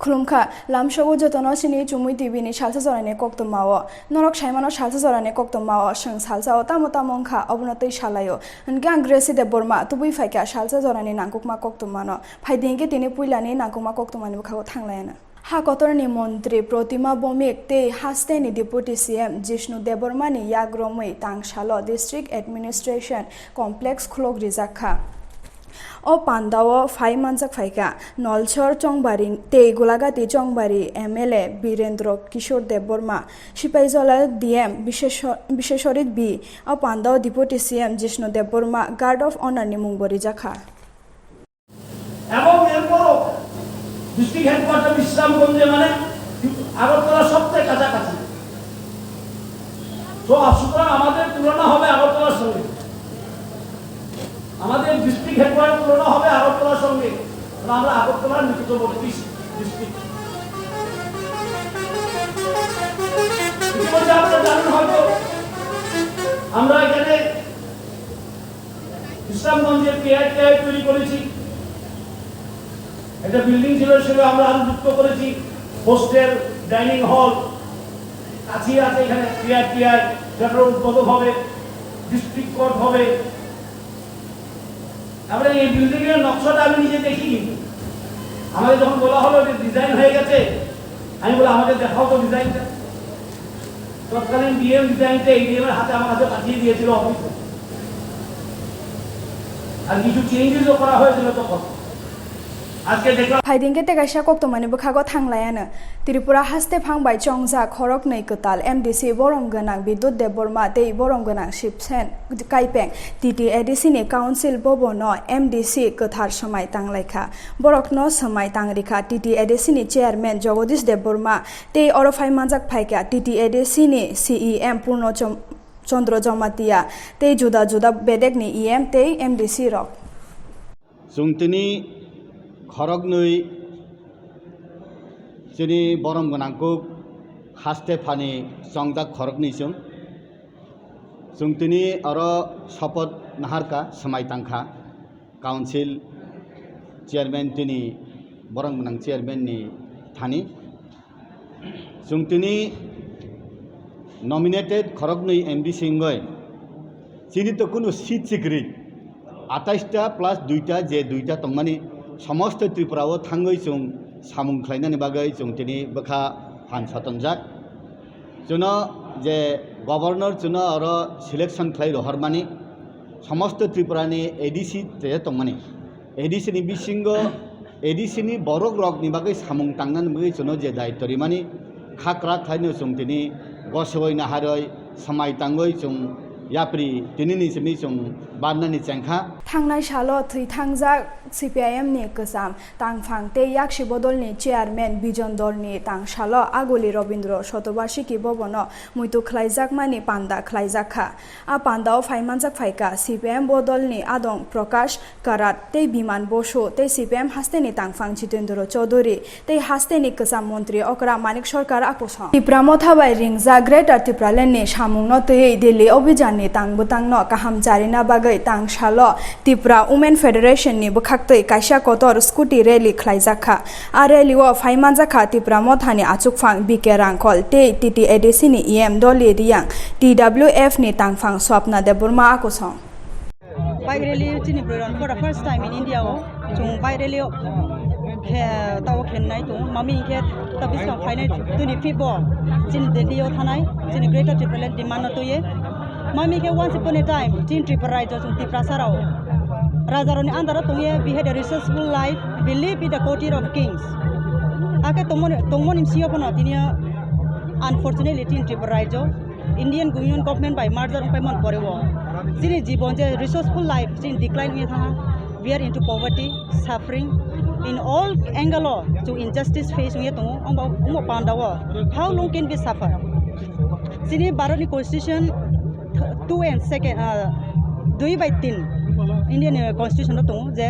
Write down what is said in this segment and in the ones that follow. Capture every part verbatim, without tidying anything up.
Khulumkha, lamsogo jotono chini Chumui T V ni salsa jorani koktwmao. Norok saimano salsa jorani koktwmao, chwng salsao tamo tamo wngkha, obono twi salaio. Hwnkhe ang Gracie Debbarma, tubui phaikha salsa jorani nangkukma koktwmano. Phaidi hwnkhe tini puilani nangkukma koktwmani bwkhago thanglaiano. Ha kotorni montri Protima Bhowmik tei hasteni Deputy C M Jishnu Debbarmani yak romwi tangsalo District Administration Complex khulok rijak kha. O pandao phai manjak phaikha Nolchor Chongbari tei Golagati Chongbari M L A Birendra Kishore Debbarma, Sipaijala D M Bisesho-, Biseshorit B. O pandao Deputy C M Jishnu Debbarma Guard of Honor ni mungbo rijak kha. এবং এরপরও district headquarter বিশ্রামগঞ্জে, মানে, আগরতলা সবচেয়ে কাছাকাছি। তো সুতরাং আমাদের তুলনা হবে আগরতলার সঙ্গে, আমাদের ডিস্ট্রিক্ট হেডকোয়ার্টার তুলনা হবে আগরতলার সঙ্গে, কারণ আমরা আগরতলার নিকটবর্তী ডিস্ট্রিক্ট। ইতিমধ্যে আপনারা জানেন হয়তো, আমরা এখানে বিশ্রামগঞ্জে পিআইটিআই তৈরি করেছি, একটা বিল্ডিং ছিল, সেটা আমরা আরো যুক্ত করেছি, হোস্টেল, ডাইনিং হল, কাছেই আছে এখানে পিআইটিআই, সেটার উদ্বোধন হবে, ডিস্ট্রিক্ট কোর্ট হবে। তারপরে এই বিল্ডিং এর নকশাটা আমি নিজে দেখি, কিন্তু আমাকে যখন বলা হলো যে ডিজাইন হয়ে গেছে, আমি বলি, "আমাকে দেখাও তো ডিজাইনটা।" তৎকালীন ডিএম ডিজাইনটা এডিএম এর হাতে, আমার হাতে পাঠিয়ে দিয়েছিল অফিসে। আর কিছু চেঞ্জেসও করা হয়েছিল তখন। আজকে দেখলাম। Phaidi hwnkhe tei kaisa koktwmani bwkhago thanglaiano. Tripura haste phang bai chongjak khoroknwi kwtal M D C borom gwnang Bidyut Debbarma tei borom gwnang Shibsen Kaipeng T T A D C ni council bobono M D C kwthar swmai tanglaikha. Borokno swmai tangrikha T T A D C ni chairman Jagadish Debbarma tei oro phai manjak phaikha T T A D C ni C E M Purno Chom-, Chandra Jamatia tei juda juda bedekni E M tei M D C rok. Chwng tini khoroknwi chini borom gwnang kuk haste phani chongjak khoroknwi chwng. Chwng tini oro sopoth naharkha, swmai tangkha. Council chairman tini borom gwnang chairman ni thani. Chwng tini nominated khoroknwi M D C wngwi chini to kunu seat sikri atais ta plus dui ta je dui ta tongmani somosto Tripura o thangwi chwng samung khlainani bagwi chwng tini bwkha phan sotongjak. Chwngno je governor chwngno oro selection khlai rohormani, somosto Tripura ni A D C te tongmani, A D C ni bisingo A D C ni borok rok ni bagwi samung tangnani bagwi chwngno je daityo rimani, kha kwrak khlaino chwng tini gosoi naharoi swmai tangwi chwng yapri tini ni simi chwng barnani chengkha. Thangnai salo thwi thangjak C P I M ni kwcham tangphang tei yaksi bodolni chairman Bijon Dorni tangsalo Aguli Robindro Shotobashiki bobono muitu khlaijakmani panda khlaijak kha. A pandao phai manjak phaikha C P M bodolni adong Prakash Karat tei Biman Bosu tei C P M hasteni tangphang Jitendra Chaudhary tei hasteni kwcham montri okra Manik Sarkar akusong. Tipra Motha bai ringjak Greater Tipraland ni samungno twiwi Delhi obhijanni tang bwtangno kaham charina bagwi tangsalo Tipra Women Federation ni bwkhaktwi kaisa kotor scooty rally khlaijak kha. A rally o phai manjak kha Tipra Mothani achukphang B K Rangkhol tei T T A D C ni E M Dolly Reang, T W F ni tangphang Swapna Debbarma akusong. Bike rally chini bwrwi rok for the first time in India o chwng bike rally o khe tao khe nai tongo. Mami khe ta biskang phainai twenty fifth o chini Delhi o thanai chini Greater Tipraland demand no twiwi. Mami khe once upon a time chini Tripura rajyo chwng Tiprasa rao raja rokni under o tongwi we had a resourceful life, we live in the courtyard of kings. Hakhe tongmoni tongmoni bisingo phano tini unfortunately chini Tripura rajyo Indian Union Government bai merger wngpai mon pore o chini jibon je resourceful life chini decline wngwi thangha. We are into poverty, suffering in all angle o chwng injustice face wngwi tongo. Wngbo wngbo panda o how long can we suffer? Chini Bharat ni constitution th-, two and second, ah, dui bai tin Indian constitution o tongo je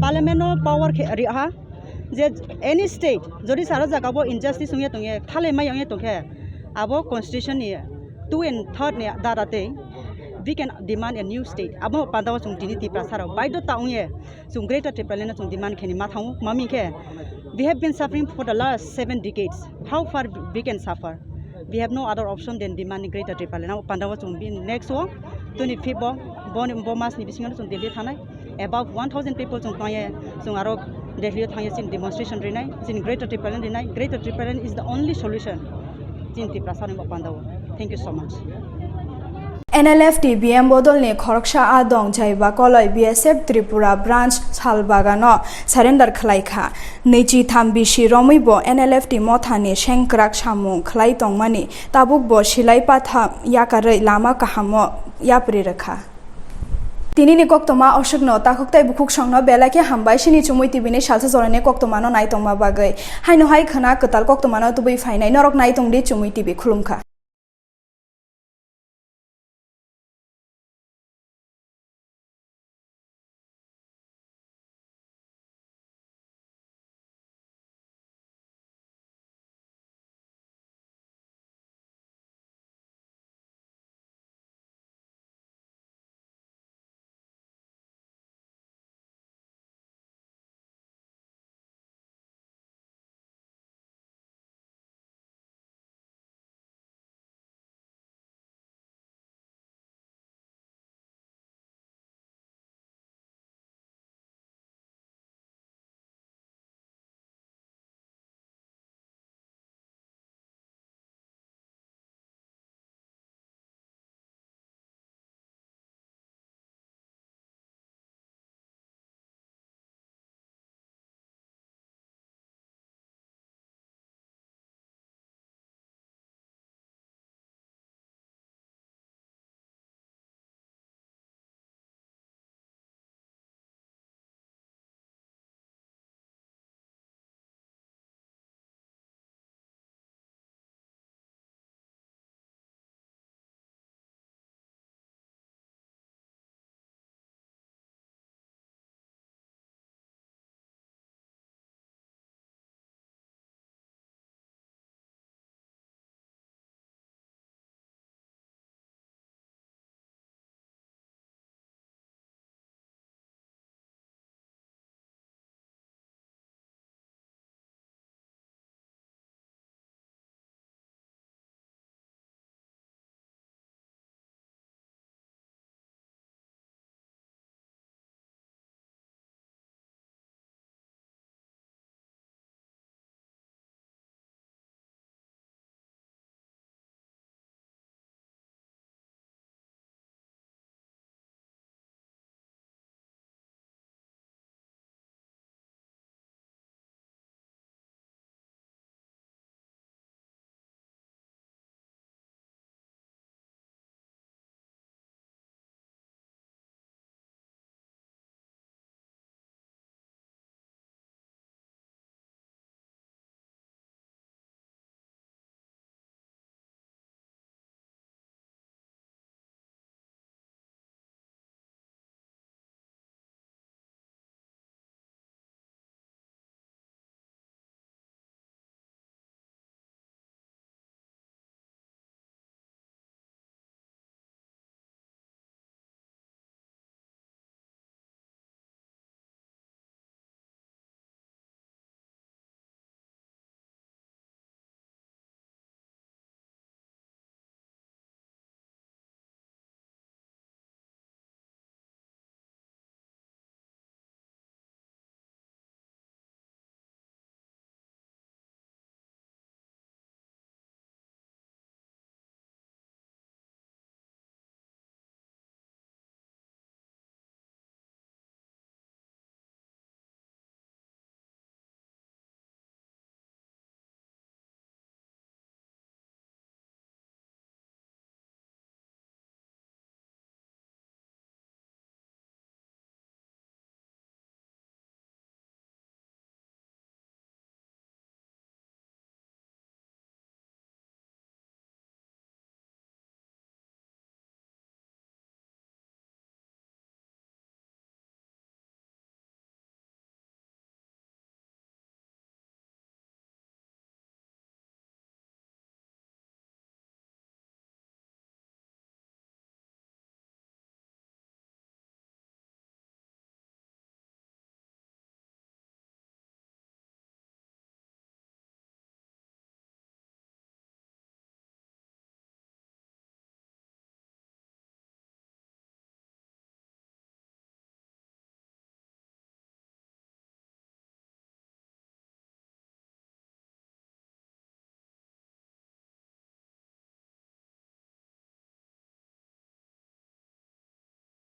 parliament no power khe ri ha. Je any state jodi sara jaga bo injustice wngya tongya, thalai mai wngya tongkhe, abo constitution ni two and third ni dara tei we can demand a new state. Abo panda o chwng tini Tiprasa rok baidhota wngya chwng Greater Tipraland no chwng demand khe ni ma thango, mami khe We have been suffering for the last seven decades. How far we can suffer? We have no other option than demanding Greater Tipraland. Abo pandao chwng bini next o twenty fifth bo, bo, bo mas ni bisingo chwng Delhi thangnai. About one thousand people chwng thangye, chwng aro Delhi o thangye chini demonstration rinai, chini Greater Tipraland rinai. Greater Tipraland is the only solution. Chini Tiprasa ni bo pandao. Thank you so much. N L F T B M bodolni khoroksa a dong jaiba koloi B S F Tripura branch Salbagano surrender khlai kha. Nwichi tham bisi romwi bo N L F T mothani sengkrak samung khlai tongmani tabuk bo silai patha yakarwi lama kahamo yapri rwkha. Tinini koktoma oswkno takhuk tei bukhuk songno belai khe hambai sini Chumui T V ni salsa jorani koktomano naitongma bagwi. Haino hai khwna kwtal koktomano tubui phainai norok naitongdi Chumui T V khulumkha.